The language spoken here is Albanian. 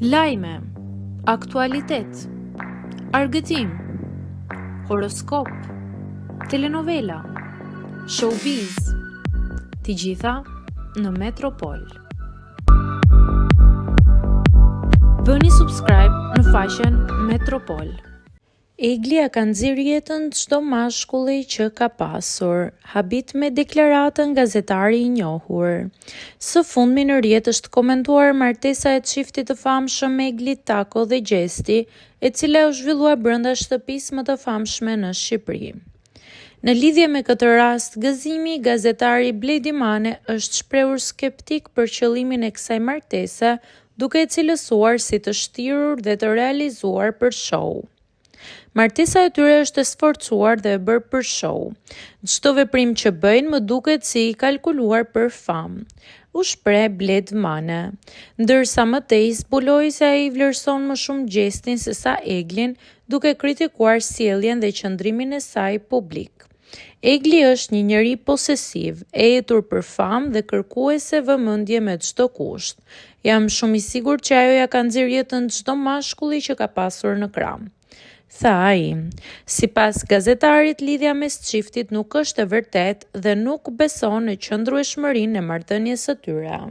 Lajme, aktualitet, argëtim, horoskop, telenovela, showbiz, të gjitha në Metropol. Bëni subscribe në faqen Metropol. Egli ia ka nxirë jetën çdo mashkulli që ka pasur, habit me deklaratën gazetari i njohur. Së fundmi në rrjet është komentuar martesa e çiftit të famshëm Egli Tako dhe Gjesti, e cila u zhvillua brenda shtëpisë më të famshme në Shqipëri. Në lidhje me këtë rast gëzimi, gazetari Bledi Mane është shprehur skeptik për qëllimin e kësaj martese, duke e cilësuar si të shtirur dhe të realizuar për show. Martesa e tyre është e sforcuar dhe e bërë për show. Çdo veprim që bëjnë më duket si i kalkuluar për famë, u shpreh Bled Mane. Ndërsa më tej zbuloi se ai vlerëson më shumë Gjestin sesa Eglin, duke kritikuar sjelljen dhe qëndrimin e saj publik. Egli është një njeri posesiv, e etur për famë dhe kërkuese vëmendje me çdo kusht. Jam shumë i sigurt që ajo ia ka nxirë jetën çdo mashkulli që ka pasur në krah. Tha ai. Sipas gazetarit, lidhja mes çiftit nuk është e vërtetë dhe nuk beson në qëndrueshmërinë e marrëdhënies së tyre.